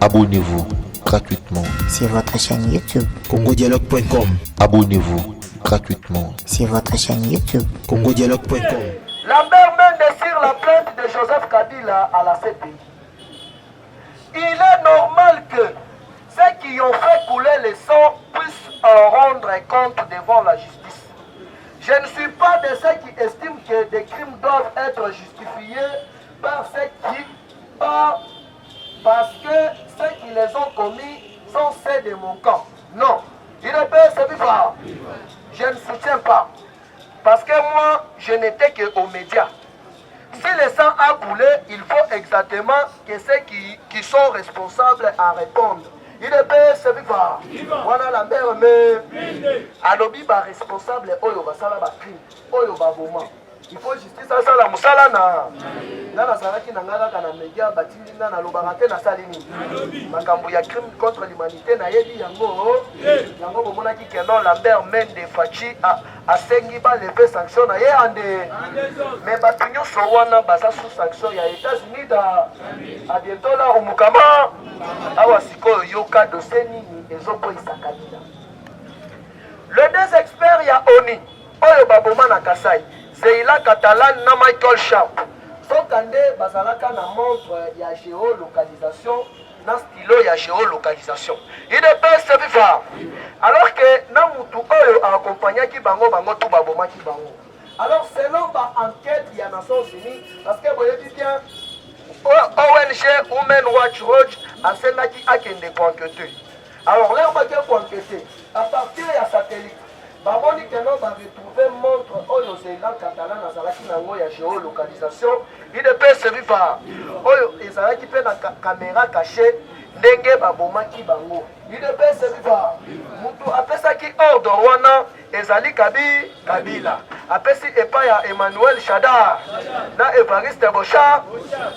Abonnez-vous gratuitement sur votre chaîne YouTube. congodialogue.com. Abonnez-vous gratuitement sur votre chaîne YouTube. congodialogue.com. Lambert Mende sur la plainte de Joseph Kabila à la CPI. Il est normal que ceux qui ont fait couler le sang puissent en rendre compte devant la justice. Je ne suis pas de ceux qui estiment que des crimes doivent être justifiés par ceux qui, par, parce que ceux qui les ont commis sont ceux de mon camp. Non. UDPS viva. Je ne soutiens pas. Parce que moi, je n'étais qu'aux médias. Si le sang a coulé, il faut exactement que ceux qui sont responsables à répondre. UDPS viva. Wana Lambert mais alobi ba responsable oyo basala ba crime, oyo baboma. Il faut justice asala mosala na nga. Nazalaki na nga kaka na media, batindi nga, nalobaka te. Nasali nini? Makambo ya crime contre l'humanité, nayebi yango. Yango bomonaki ke non, Lambert Mende, Fatshi asengi balever sanction na ye ande, mais bato nyonso wana baza sous sanction ya États-Unis da à bientôt la omukama. Awa sikoyo yoka dossier nini ezokweyisa Kabila. Le deux experts ya ONU oyo baboma na Kasai, Zeila Catalan na Michael Sharp, nzokande bazalaka na montre ya géolocalisation na stylo ya géolocalisation. UDPS viva. Alors que na mutu oyo aakompagnaki bango, bango tu babomaki bango. Alors, selon baenquête ya Nations Unies, parce que boyebi bien, ONG Human Watch Watch asengaki akende koenquêter. Alors l'heure bake koenquêter, à partir ya satellite, bamoni ke non, baretrouve montre oyo Zeila Catalan azalaki nango ya géolocalisation. UDPS viva. Oyo ezalaki mpe na caméra caché ndenge babomaki bango. UDPS viva. Mutu apesaki ordre wana ezali Kabila. Apesi epai ya Emmanuel Shadar na Evariste Boshab,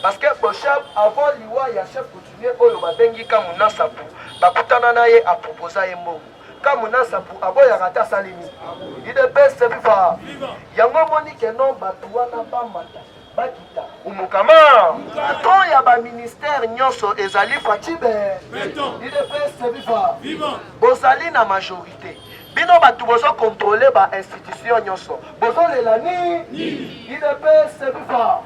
parce que Boshab, avant liwa ya chef coutumier oyo babengi Kamuna Sapu, bakutana na ye, aproposa ye mbongo. Kamuna Sapu aboyaka te. Asali nini? UDPS viva. Yango omoni ke non, bato wana bamata, bakita, umukama, patron ya baministère nyonso ezali Fatshi be. UDPS viva. Bozali na majorité, bino bato bozocontrôler bainstitution nyonso, bozolela nini? UDPS viva.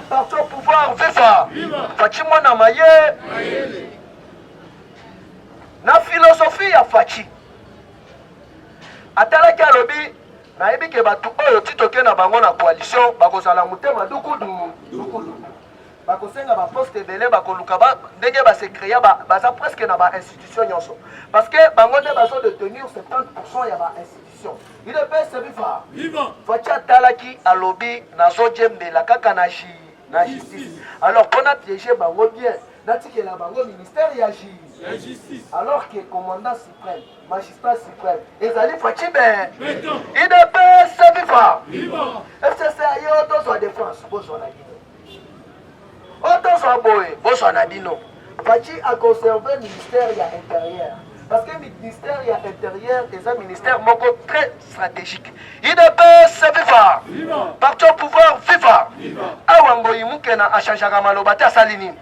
Parti au pouvoir viva. Fatshi mwana maye na philosophie ya Fatshi atalaki, alobi: nayebi ke bato oyo ti toke na bango na coalition, bakozala motema dukudu dukudu, bakosenga baposte ebele, bakoluka ndenge base créa, baza presque na bainstitution nyonso, parce que bango nde bazodétenir 70 ya bainstitution. UDPS viva. Fatshi atalaki, alobi: nazojembela kaka na justice. Alors, mpona piéger bango bien, natikela bango ministère ya justice, alors que commandant suprême, magistrat suprême ezali Fatshi be. UDPS viva. FCC aye, tozwa défense, bozwa na bino. Oyo tozwa boye, bozwa na bino. Fatshi aconserve ministère ya Intérieur, parce que ministère ya Intérieur eza ministère moko très stratégique. UDPS viva. Parti au pouvoir viva. Awa Ngoi Mukena achangeaka maloba te. Asali nini?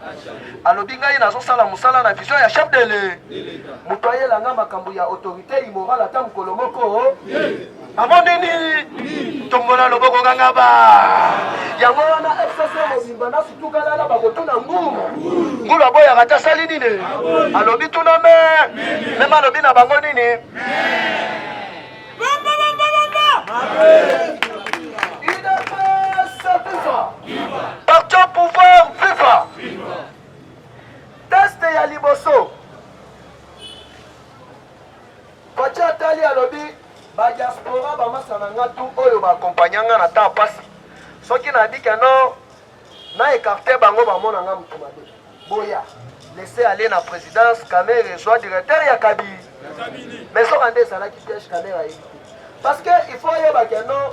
Alobi: ngai nazosala mosala na vision ya chef de l'État. Moto ayelanga makambo ya autorité immorale ata mokolo moko amoni nini? Tombola loboko, kanga ba yango wana. FCC mobimba na sutukalala, bakotuna ngulu ngulu, aboyaka te. Asali nini? Alobi tuna me meme, alobi na bango nini? UDPS viva. Parti au pouvoir viva. Test ya liboso, Fatshi atali, alobi: badiaspora, bamasa na nga tu oyo baakompagne nga na temps pasi, soki nabi ke non, na écarte bango, bamona nga motu mabe. Boya laisser aller na présidence, Kamerhe ezwa directeur ya cabinet. Mais soka nde ezalaki piège, Kamerhe ayebi te, parce que il faut oyeba ke non,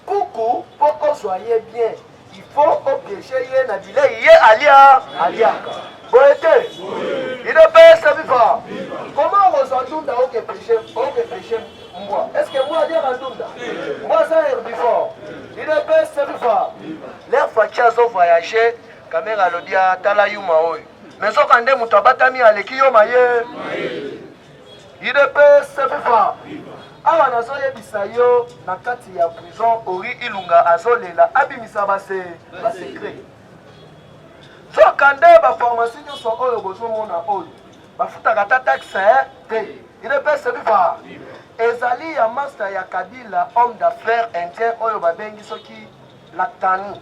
kuku mpo ozwa ye bien, il faut opiéger ye na bilei ye alia, aliaka boye te. UDPS viva. Comment okozwa ndunda, oke piéger mbwa? Est ce que mbwa aliaka ndunda? Mbwa aza herbivore. UDPS viva. L'heure Fatshi azo voyage, Kamerhe alobi: atala yuma oyo. Mais nzoka nde moto abatami aleki yo maye. Udps viva. Awa nazoyebisa yo na kati ya prison Ori Ilunga azolela abimisa base basecret. Nzoka nde bapharmacie nyonso oyo bozomona oyo bafutaka ata taxe te. Udps viva. Ezali ya master ya Kabila homme d'affaires indien oyo babengi soki Laktani.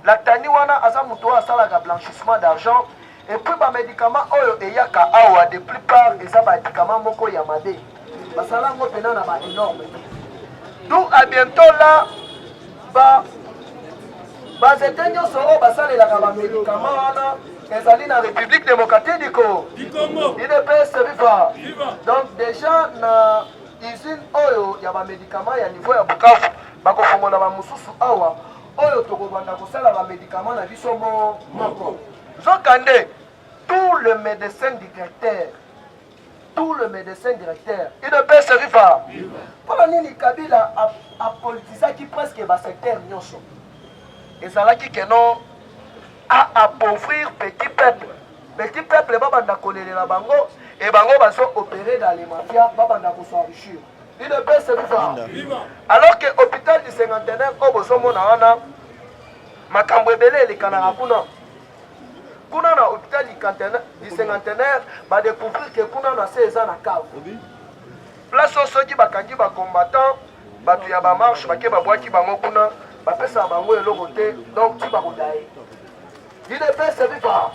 Laktani wana aza moto oyo asalaka blanchissement d'argent et puis ba médicaments oyo eyaka awa de plupart eza ba médicaments moko ya mabe. Basala yango pena na ba énorme te. D'où à bientôt là ba banzete nyonso oyo basalelaka ba médicaments wana ezali na République démocratique du Congo. UDPS viva. Donc déjà na usine oyo ya ba médicaments ya niveau ya Bukavu bakofongola ba mosusu awa oyo tokobanda kosala ba médicaments na biso moko. Nzokande tout le médecin directeur tout le médecin directeur UDPS viva. Mpona nini Kabila apolitisaki presque ba secteur nyonso ezalaki keno a appauvrir petit peuple petit peuple babanda kolelela bango e bango bazo opérer dans les mafias babanda kosenrichir. UDPS viva. Alors que hôpital du cinquantenaire oyo bozomona wana makambo ebele elekanaka kuna kuna na hôpital du cinquantenaire badécouvrir ke kuna na se eza na cave place oyo soki bakangi bacombattant bato ya bamarche bake babwaki bango kuna bapesaka bango eloko te donc ti bakodaye. UDPS viva.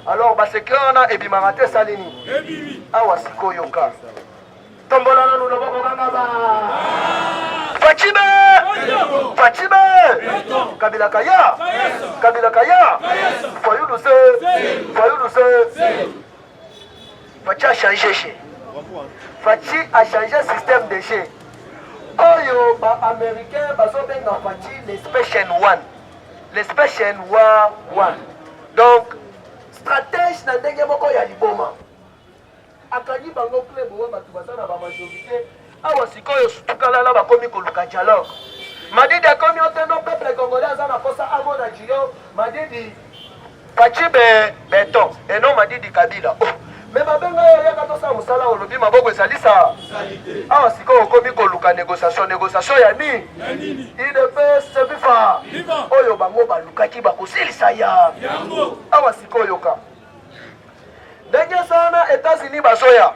Alors basecret wana ebimaka te esali nini awa sikoyo ka tombola nanu loboko kanga ba Fatshibe Fatshibe Kabila kaya Kabila kaya Fayulu se Fayulu se Fatshi a changé jeu. Fatshi a changé système de jeu. Oyo ba américains bazobenga Fatshi le special one. Le special one. Donc stratège na ndenge moko ya liboma. Akangi bango club oyo bato baza na ba majorité awa sikoyo sutukalala bakomi koluka dialogue. Madidi akomi oteno peuple congolais aza na posa amona Gio Madidi Fatshi be beton et non Madidi Kabila. Oh. Mais babenga yo yaka tosala mosala olobi maboko ezali sa awa sikoyo okomi koluka négociation négociation ya nini UDPS viva oyo bango balukaki bakosilisa ya awa sikoyo yoka ndenge eza wana États-Unis bazoya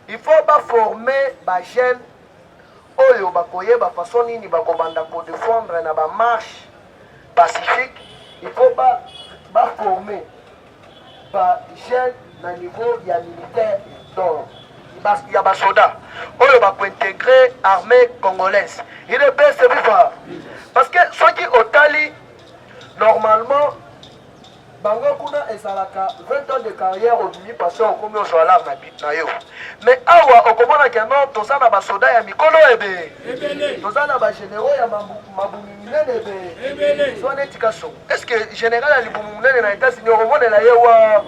il faut baforme bajeune oyo bakoyeba façon nini bakobanda kodefendre na bamarche pacifique. Il faut baforme ba bajeune na niveau ya militaire, donc ya basoda oyo bakointegre armée congolaise. UDPS viva. Parce que soki otali normalement bango kuna ezalaka 20 ans de carrière obimi passion okomi ozwa alarme na yo, mais awa okomona ke non, toza na basoda ya mikolo ebe, toza na bagénéraux ya mabumu minene ebe. Zwa neti Kasongo, est ce que général ya libumu monene na États-Unis okomonela ye wa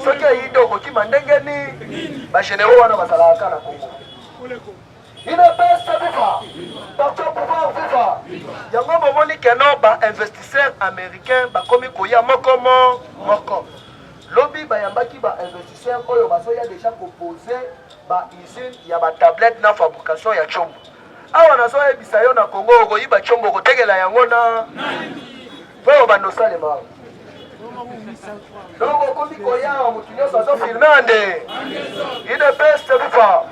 soki eyi nde okokima ndenge nini? Bagénéraux wana bazalaka kaka na Congo. UDPS viva, parti au pouvoir viva. Yango bomoni keno ba investisseur américain bakomi koya moko mo moko. Lobi bayambaki ba investisseur oyo bazoya déjà kopose ba usine ya ba tablette na fabrication ya chombo. Awa nazoyebisa yo na Congo okoyiba chombo okotekela yango na mpo obanda osalema. Donc okomi koya awa motu nyonso azofilme ande. UDPS viva.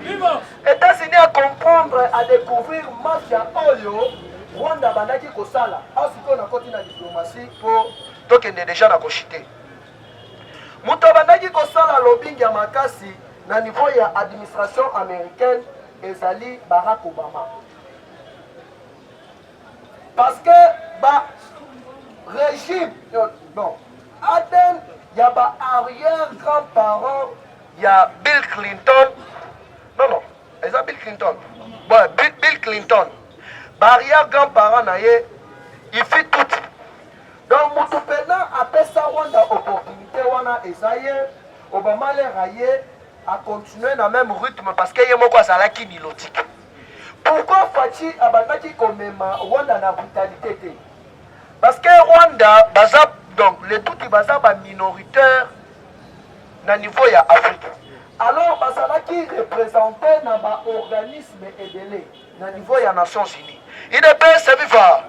États-Unis a comprendre a découvrir mafia oyo Rwanda bandaki kosala. Awa sikoyo nakoti na diplomatie mpo tokende deja na koshite. Moto abandaki kosala lobbying ya makasi na niveau ya administration américaine ezali Barack Obama. Parce que ba régime bon ADN ya ba arrière grands-parents ya Bill Clinton, non non, eza Bill Clinton, bon Bill Clinton ba arrière grands-parents na ye il fit tout. Donc mutu pena apesa Rwanda opportunité wana eza ye Obama. Lera ye a continuer na même rythme parce que ye moko azalaki nilotique. Pourquoi Fatshi abandaki komema Rwanda na brutalité te? Parce que Rwanda baza, donc les Tutsi baza ba minoritaire. Na niveau ya Afrique. Alors bazalaki represente na ba organismes ebele na niveau ya Nations Unies. Udps viva!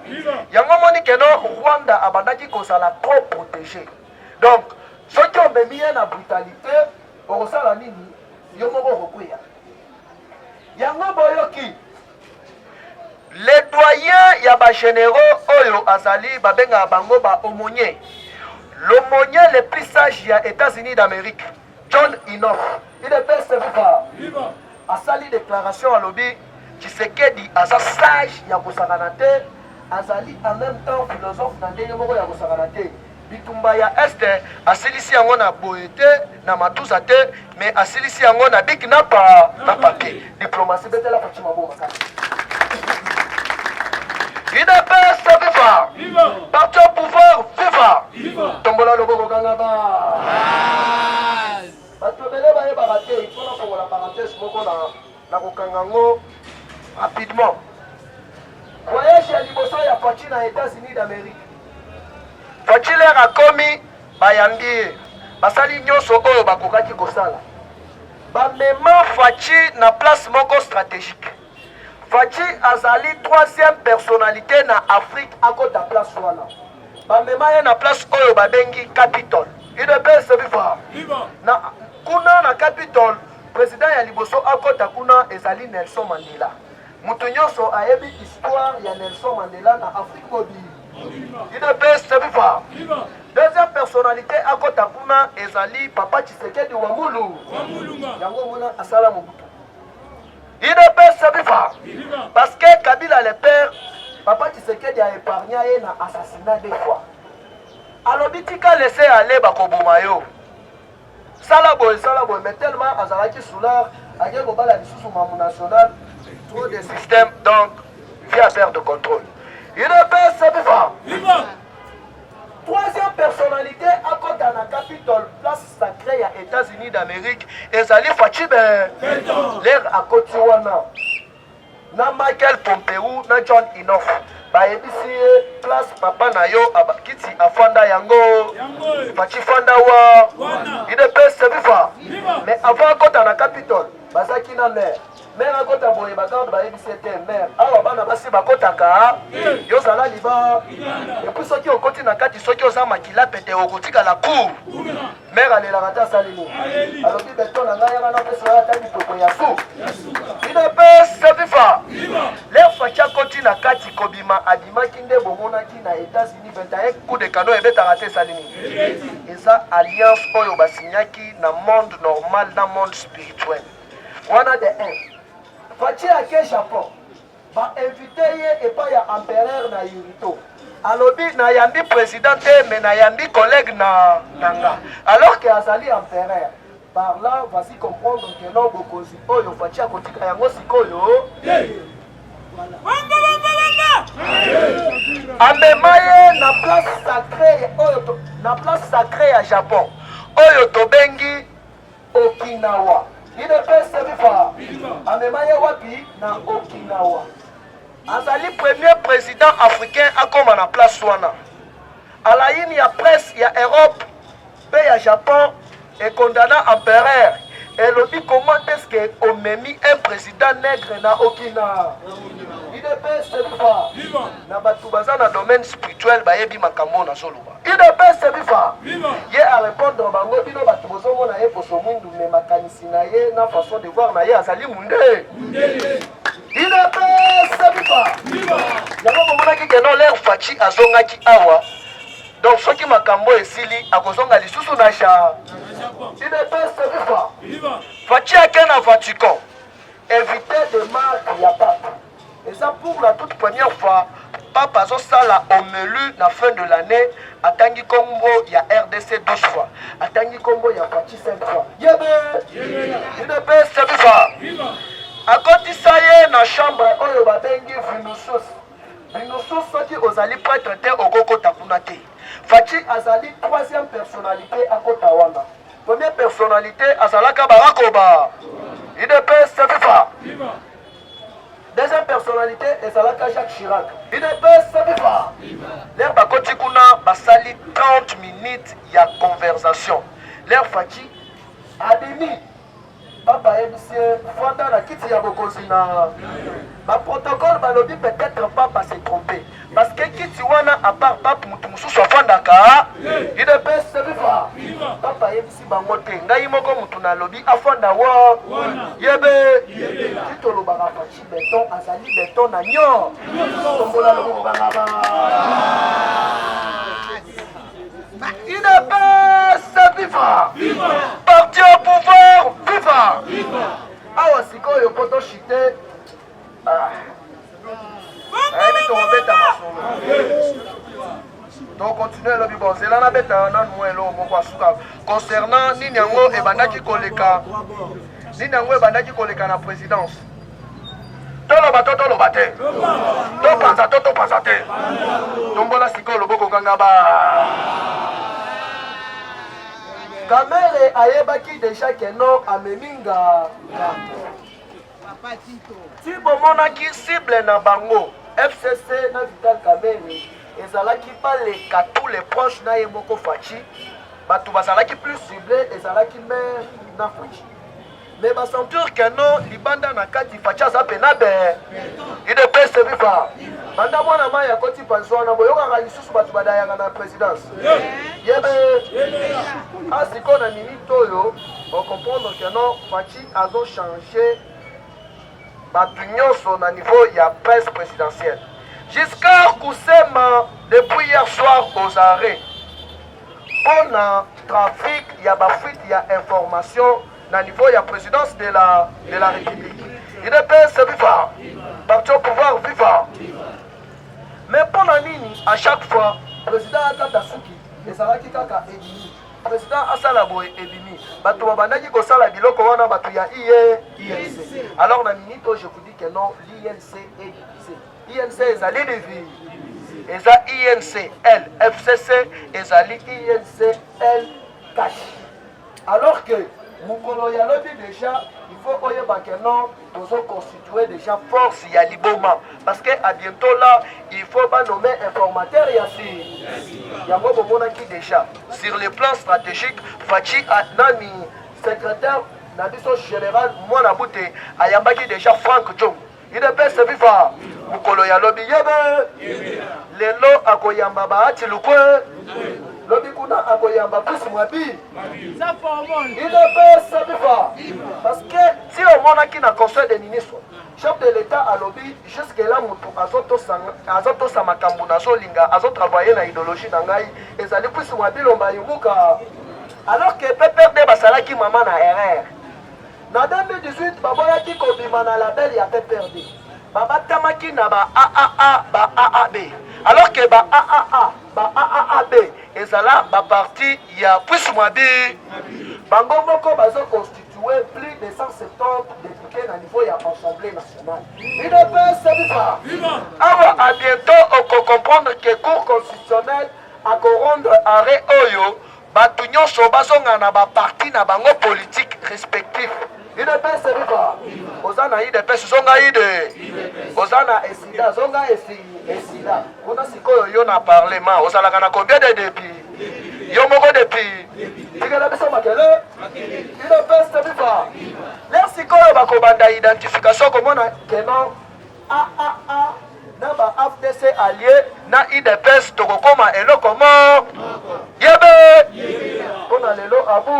Yango omoni que non Rwanda abandaki kozala trop protege. Donc soki omemi ye na brutalite okosala nini? Yo moko okokweya. Yango boyoki le doyen ya ba generaux oyo azali babengaka bango ba aumônier. L'aumônier le plus sage ya États-Unis d'Amérique, John Inhofe. Udps viva! Asali déclaration alobi Tshisekedi aza sage ya kosakana te, azali en même temps philosophe na ndenge moko ya kosakana te. Bitumba ya Est asilisi yango na boye te, na matuza te, mais asilisi yango na bic na pa na papier. Diplomatie betela Fatshi maboko makasi. UDPS viva! Viva! Parti au pouvoir viva! Viva! Tombola loboko kanga ba. Bato ebele bayebaka te, il faut nafongola parenthèse moko na na kokanga yango rapidement. Voyage ya liboso ya Fatshi na États-Unis d'Amérique. Fatshi lere akomi, bayambi ye, basali nyonso oyo bakokaki kosala. Bamema Fatshi na place moko stratégique. Fatshi azali troisième personnalité na Afrique akota place wana. Bamema ye na place oyo babengi Capitol. UDPS viva! Na kuna na Capitol, president ya liboso akota kuna ezali Nelson Mandela. Moto nyonso ayebi histoire ya Nelson Mandela na Afrique mobimba. UDPS viva! Deuxième personnalité akota kuna ezali Papa Tshisekedi wa Mulu. Yango mona asala Mobutu. UDPS viva! Parce que Kabila le père, Papa Tshisekedi a épargné ye na assassinat deux fois. Alobi tika laisser aller bakoboma yo. Sala boye sala boye mais tellement azalaki soulard ake kobala lisusu mamu national trop de système donc vie à perdre de contrôle. UDPS viva! Viva! Troisième personnalité akota na Capitol place sacrée ya États-Unis d'Amérique ezali Fatshi Beton. L'air akoti wana na Michael Pompeo na John Inhofe bayebisi ye place papa na yo kiti afanda yango Fatshi fanda wa UDPS viva. Mais avant akota na Capitol bazaki na maire Mère akota boye ba garde bayebisi ye te mère awa bana basi bakotaka yo zala liba epuis soki okoti na kati soki oza makila pete okotikala cour mère alelaka te asali nini alobi beton na ngai yaka napesa yo ata bitoko ya su udps viva lere faci akoti na kati kobima abimaki nde bomonaki na États-Unis 21 coup de canon ebetaka te esali nini eza alliance oyo basignaki na monde normal na monde spirituel Wana de un. Fatshi ake Japon. Ba invite ye epai ya empereur na Hiruto. Alobi nayambi president te mais nayambi collègue na na nga. Alors que azali empereur. Par là, vas-y comprendre que non bokonzi oyo Fatshi akotika yango sikoyo. Bamba bamba bamba! Amema ye na place sacrée oyo na place sacrée ya Japon oyo tobengi Okinawa. Udps viva! Amema ye wapi? Na Okinawa. Azali premier président africain akoma na place wana. Alayini ya presse ya Europe mpe ya Japon ekondana empereur elobi comment est-ce que omemi un président nègre na Okinawa. Udps viva! Na bato baza na domaine spirituel bayebi makambo nazoloba. Udps viva! Ye a répondre bango bino bato bozomona ye poso mwindu me makanisi na ye na façon de voir na ye azali munde. Udps viva! Yango bomonaki ke non l'air Fatshi azongaki awa donc soki makambo esili akozonga lisusu na ja. Udps viva! Fatshi ake na Vatican invité de marque ya pape. Eza pour la toute première fois pape azosala homelu na fin de l'année atangi kombo ya RDC 12 fois atangi kombo ya Fatshi 5 fois yebe UDPS viva akotisa ye na chambre oyo babengi Vinicius Vinicius soki ozali prêtre te okokota kuna te Fatshi azali troisième personnalité akota wana première personnalité azalaka Barack Obama UDPS viva Deuxième personnalité ezalaka Jacques Chirac. UDPS viva. L'air bakoti kuna basali 30 minutes ya conversation. L'air Fatshi Abimi, Papa ayebisi ye fanda na kiti ya bokonzi na ba protocole balobi peut-être Papa s'est trompé parce que kiti wana à part Pape mutu mosusu afandaka. UDPS viva! Papa ayebisi bango te ngai moko mutu nalobi afanda wa yebe ti tolobaka Fatshi beton azali beton na nyo tombola loboko bangaba. UDPS viva! Parti au pouvoir viva! Awa sikoyo po toshite nayebi tokobeta masolo tokontinue elobi bon zela nabeta nanu mwa eloko moko asuka concernant nini yango ebandaki koleka nini yango ebandaki koleka na présidence toloba to toloba te topanza to topanza te tombola sikoyo loboko kanga ba Kamere ayebaki deja ke non amemi nga ti bomonaki cible na bango FCC na Vital Kamere ezalaki baleka tous les proches na ye moko Fatshi bato bazalaki plus cible ezalaki maire na Fatshi mais ba sentir que non libanda na kati Fatshi aza pena be UDPS viva banda mwana mai akoti panzi wana boyokaka lisusu bato badayaka na présidence yebe asiko na minute oyo ocomprendre que non Fatshi azo changer bato nyonso na niveau ya presse présidentielle. Giscard Kusema depuis hier soir aux arrêts mpona trafic ya bafuite ya information na niveau ya présidence de la République. UDPS viva, parti au pouvoir viva. Mais mpona nini à chaque fois président akata suki ezalaki kaka ebimi président asala boye ebimi bato babandaki kosala biloko wana bato ya INC. Alors na minute oyo je vous dis que non, l'INC est divisé. INC ezali divisé, eza INC L FCC ezali INC L cash. Alors que mokolo ya lobi déjà il faut oyeba que non tozo constituer déjà force ya liboma parce que à bientôt là il faut ba nommer informateur ya si yango bomonaki déjà sur le plan stratégique Fatshi nani secrétaire na biso général mwana bute ayambaki déjà Franck Diongo. UDPS viva mokolo ya lobi yebe lelo akoyamba Bahati Lukwe lobi kuna akoyamba Chris Mwabi. UDPS viva parce que ti omonaki na conseil des ministres chef de l'état alobi jusque là mutu azotosa makambo nazolinga azotravailler na idéologie na ngai ezali Chris Mwabi Lomba Yumuka alors que PPRD basalaki mama na erreur na 2018 baboyaki kobima na label ya PPRD babatamaki na ba AAA ba AAB alors que ba AAA ba AAAB ezala ba parti ya Chris Mwabi bango moko bazo constituer plus de 170 députés na niveau ya Assemblée nationale. UDPS viva awa à bientôt okocomprendre que cour constitutionnelle akorendre arrêt oyo bato nyonso bazonga na baparti na bango politique respectif. UDPS viva oza na UDPS zonga ide oza na esida zonga esida kuna sikoyo yo na parlement ozalaka na combien de députés yo moko depuis tikela biso makele. UDPS viva lere sikoyo bakobanda identification komona keno AAA na ba AFDC allié na UDPS tokokoma eloko mo yebe mpona lelo abu.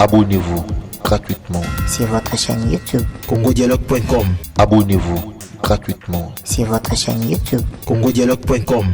Abonnez-vous gratuitement sur votre chaîne YouTube. Congodialogue.com. Abonnez-vous gratuitement sur votre chaîne YouTube. Congodialogue.com.